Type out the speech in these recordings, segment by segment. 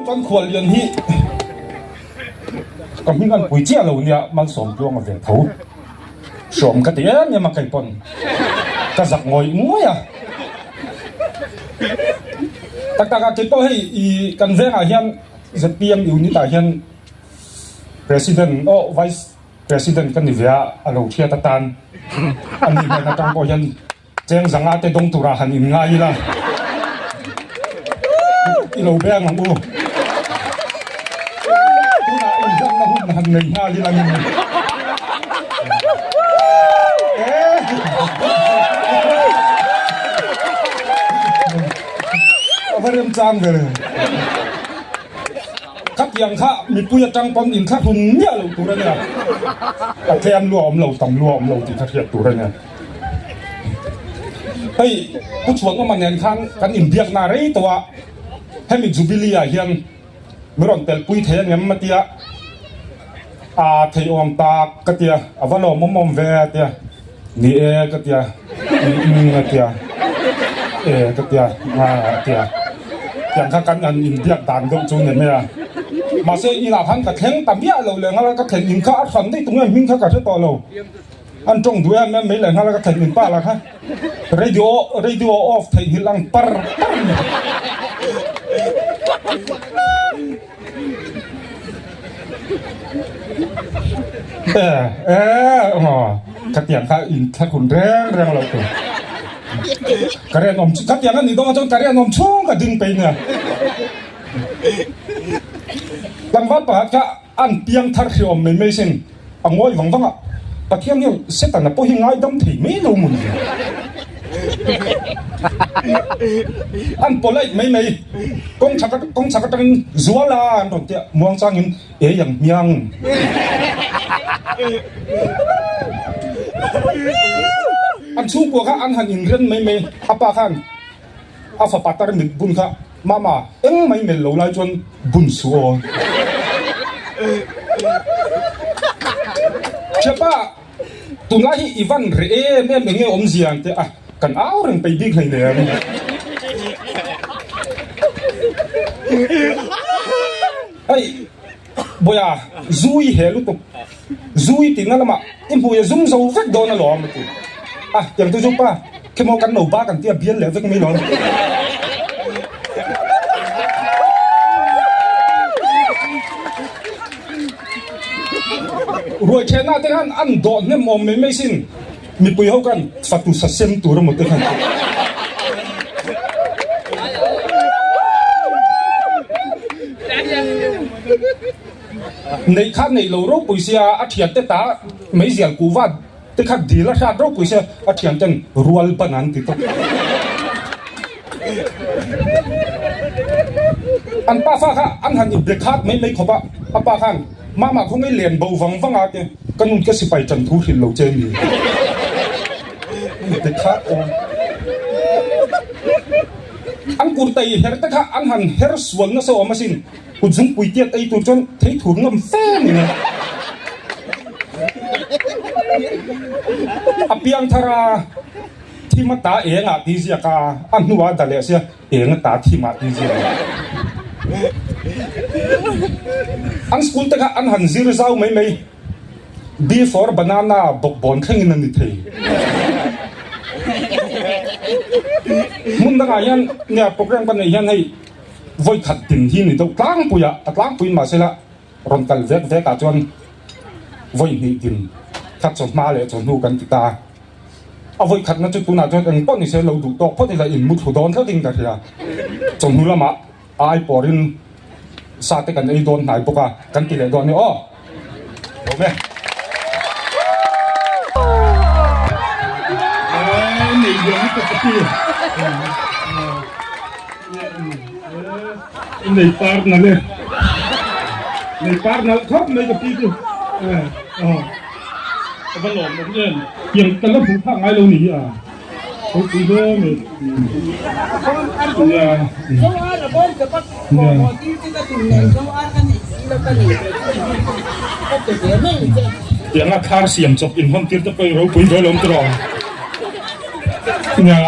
Kan khuallian hi ka hming an pui chiah lo nia Malsawmtluanga ve tho hrawm ka ti em em a kei pawn ka zak ngawih ngawih a. Tak tak a kei pawh hei i kan vengah hian zpm unit ah hian President aw Vice President ka ni ve a a lo hriat atan a ni hnen atang pawh hian Cheng zanga te dawng tura han in ngai ila i lo beng ang u. Tunah inhlanna hun han nei nghal ila ni. A va remchang ve. Khatiang kha mipui atang pawn inthlahrun miah loh tur a nia. A tlem lua awm lo, tam lua awm lo tih kha hriat tur a nia. Hei Pu Chhuanawma nen khan kan inbiakna rei tawh a, hemi Jubilee ah hian mi rawn telpui thei angem a tia, aa theiawm tak ka tia, a va lawmawm awm ve a tia, ni e ka tia, umm a tia, e ka tia, aa a tia, tiang kha kan han inbiak dan deuh chu ni mai a. Mahse inah khan ka thleng ta miah lo leh nghal a, ka thlen in kha a hran daih tunge hming kha ka hre tawh lo. An tawng duh em em mai leh nghal a ka theih min pa lah kha radio radio off theih nghilh ang par par mai. E e aw khatiang kha in thlakhun reng reng lo tur ka rian awm khatiang a nih dawn chuan ka rian awm chhung ka ding peih nia tlangval pakhat kha An piang thar hre awm mai mai sin, a ngawi vang vang a, Pathian hian Setana pawh hi ngaidam thei mai lo mun ve. An polite mai mai, kawng chhak kawng chhak atangin Zuala an rawn ti a, muang changin ei ang hmiang. An chhungkua kha an han inren mai mai, a pa khan a fapa tarmit bun kha Mama, eng mai melh lo lai chuan bun suh aw. Thiapa, tunlai hi i van reh em em eng nge awmzia ang teh a, kan au reng peih bik hleinem. Hei, Bawia, zu i he lutuk, zu i tihna lamah i hmui a zum zo vek dawn alawm a ti. A, tiang chu chu pa, khimaw kan lo bak ang tih a bial leh vek mai lawm. Ruai thenah te khan an dawh hnem awm mai mai sin, mipui ho khan fatu sa sem tur emaw te khan. Neih kha neih lo ropui sia a thiante ta meizial kuhva te kha dil a hrat ropui sia a thianten rual ban an ti tawp. An pa fa kha an han inbe khat mai mai khawp a, a pa khan mama khawngaih len bo vang vang a te ka nun ka sipai tan thu hrilh lo che mi inbe khat awm. An kurtai her te kha an han her sual nasa awm asin. Kut zungpui tiat ei tur chuan thei thur ngam fe ni a. A piang thar a, thim a ta eng ah ti ziak a, a hnuah a da leh sia eng a ta thim ah ti ziak a. An school te kha an han zir zau mai mai, B for banana bawkbawn thlengin a ni thei. Hmun dangah hian nia program ka neih hian hei Vawi khat din hi ni deuh tlangpui a, a tlangpuiin mahsela rawn kal vek vek ah chuan vawi hnih din kha chawhma leh chawhnu kan ti ta a. A vawi khatna chu tunah chuan eng pawh nise lo duh tawk phawt ila in mu thlu dawn tlatin ka hria. Chawhnu lamah ai pawrin sa te kan ei dawn hnai bawk a, kan ti leh dawn a ni aw. Awm e. Nei lian lutuk ka ti. Nei par nalh e. Nei par nalh khawp mai ka pi chu. Ka va lawm awm em. Tiang ka la hmuh phak ngai lo ni hi a. Ropui hle mai. Tianga thar siam chawp in hawn tir te pawh i ropui ve lawm tiraw. Nia.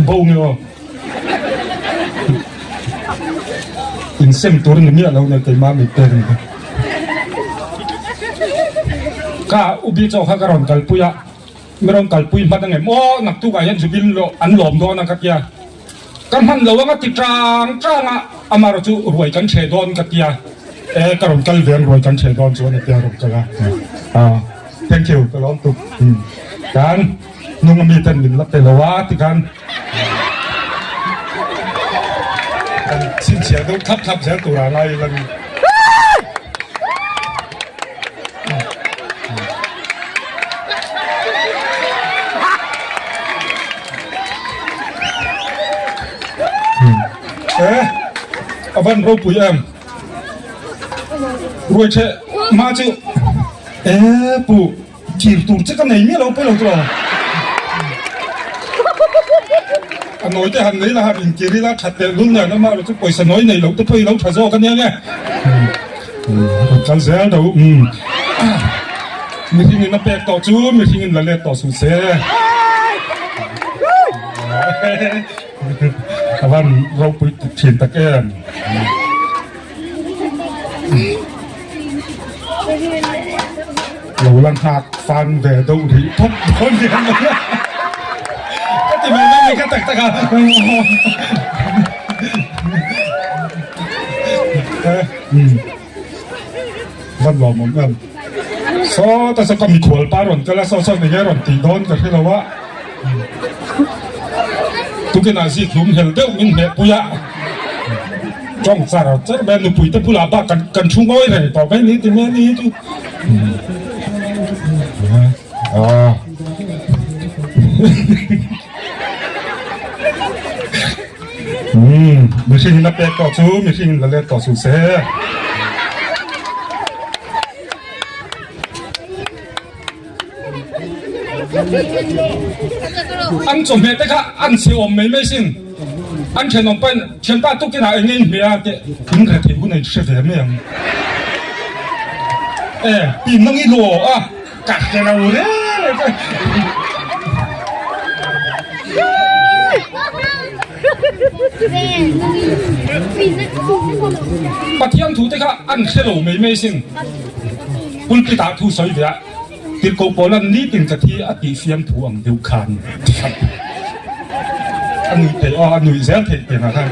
Bo nge aw. Insem tur ni miah lo nia keimah mi pek ni. Ka ubi chaw kha ka rawn kalpui a, mi rawn kalpui hman ang em aw naktuk ah hian Zubin an lawm dawn a ka tia. Ka hman lo anga ti tang tang a, amaherawh chu ruai kan chhe dawn ka tia, e ka rawn kal ve ang ruai kan chhe dawn chuan a tia rawn kal a, ah thank you ka lawm tuk kan hnung ami ten min la pe lo a ti khan kan chhinchhiah deuh thlap thlap zel tur ah ngai ila ni. E a van ropui em ruai che ma chu e pu thir tur che ka nei miah lo pawi lo chu a nawi te han nei la han inkir ila that leh lul nen amah erawh chu pawisa nawi nei loh te pawh i lo tha zawk ania nge rawn kal zel deuh mihring in a pek tawh chu mihring in la let tawh suh se a van ropui thin tak em. Lo la nghak fan ve deuh rih phawt dawn hian ka ti mai mai mai ka tak tak a van lawm awm em sawta saw ka mikhual pa rawn kal a saw saw enge rawn tih dawn ka hre lo a tukinah zik hlum hel deuh min hmeh pui a. Tawng char char mai a nupui te bulah bak kan kan thu ngawi reng tawh mai ni ti mai ni chu ah um mihring in a pek tawh chu mihring in la let tawh suh se. An chawhmeh te kha an chhe awm mai mai sin. An thenawm pahin thianpa tukin ah eng nge in hmeh a tih in rethei hun a in hre ve mai ang. E ti nang i law a ka hre lo reng reng che. Pathian thu te kha an hre lo mai mai sin. Pulpit ah thu sawi ve a, Tirhkoh Paula'n nitin ka thi a tih fiam thu ang deuh khan a nuih theih aw, a nuih zel theih piangah khan.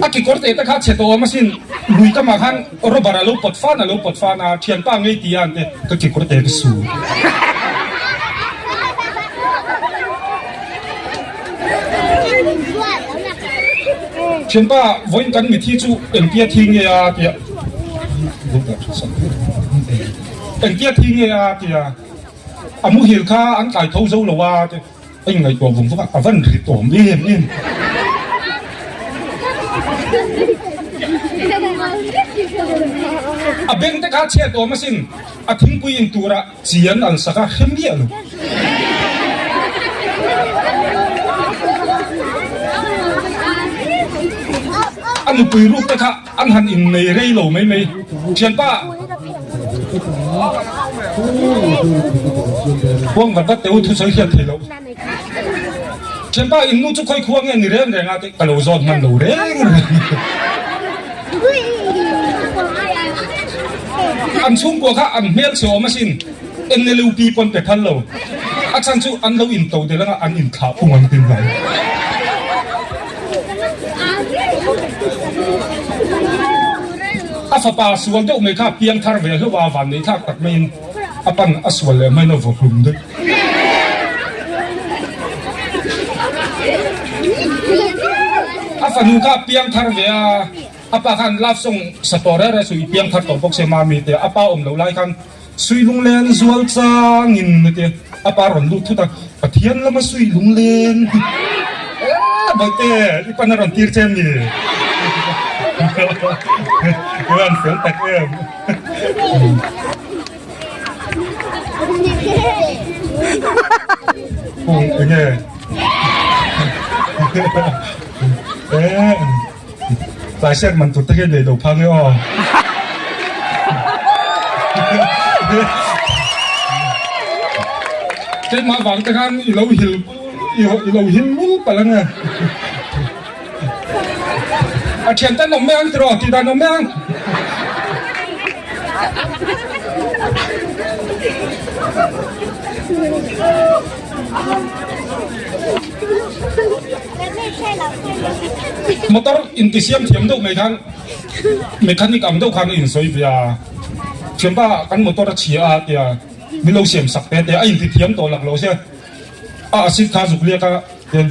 A kekawr te te kha chhe tawh awm asin, lui kamah khan rubber a lo pawt fan a lo pawt fan a, thianpa ngei ti a an ti, ka kekawr te ka su. Thianpa, vawiin kan mithi chu engtia thi nge a tia engtia thi nge a tia a muhil kha an tlai tho zo lo a ti a inngaihtuah vung vung a, a van rit awm em em. A beng te kha chhiat awm asin, a thingpui in turah Chi an al sak a hre miah lo. A nupui ruk te kha an han innei rei lo mai mai. Thianpa Huang vat vat teh u thusawi hriat thei loh. Thianpa in nu chu khawi khua nge ni reng reng a tih ka lo zawt hman lo reng reng. An chhungkua kha an hmel chhe awm asin, NLUP pawn pe phal lo. A chhan chu an lo into del anga an inthlah phung ang tin hlai. A fapa sual deuh mai kha piang thar ve hlauh a, van neih thlak tak maiin a pan a sual leh hmain a vaw hlum daih. A fanu kha piang thar ve a. A pa khan love song sa tawh reng reng suh i piang thar tawh bawk se mami tia a pa awm loh lai khan sui lunglen zual changin a tia a pa rawn lut thut a Pathian lama sui lunglen eeh bawihte i pan a rawn tir che mi i rawn fel tak em. Kung enge eeh. Tlai hriat man tur te hian nei lo phang e aw. Keimah vang te khan i lo hil i lo hil lul palh ange. A thian ten awm mai ang tiraw tih dan awm mai ang. Motor intisiam thiam deuh mai khan mechanic ang deuh khan a insawi ve a, thianpa kan motor a chhia a tia min lo siam sak te te a inti thiam tawh lak lo sia a acid kha zuk liak a tian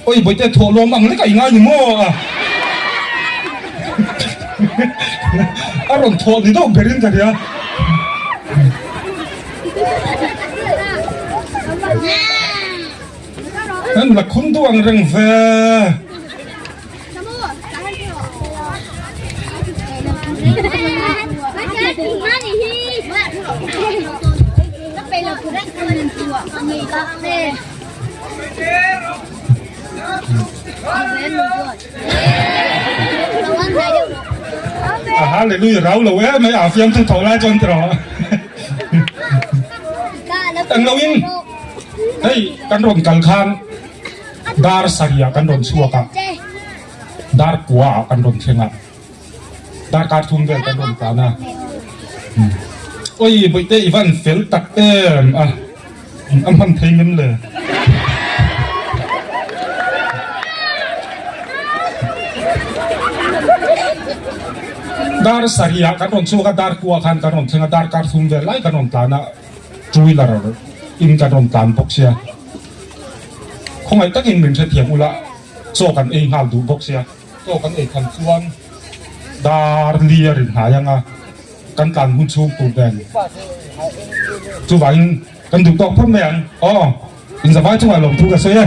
Oi bawihte thawh lawm ang lek a i ngai ni maw a a rawn thawh ni deuh berin ka nia. An la khum duh ang reng ve. A hallelujah rau lo em mai a fiam chu tho lai chuan tiraw englo in hei kan rawn kal khan dar sarih ah kan rawn chhuak a dar kua ah kan rawn thleng a darkar thum vel kan rawn tlan a oi bawihte i van fel tak em a. A hman thei ngem le? Dar sarih ah kan rawn chhuak a, dar kua khan kan rawn thleng a, dar kar thum vel lai kan rawn tlan a, two wheeler in kan rawn tlan bawk sia. Khawngaih takin min hrethiam ula, chaw kan ei nghal duh bawk sia. Chaw kan ei khan chuan dar li a rin hnai ang a. Kan tlan hun chhung tur nen chuvangin kan duh tawk phawt mai ang. Aw, inzavai chungah lawmthu ka sawi e.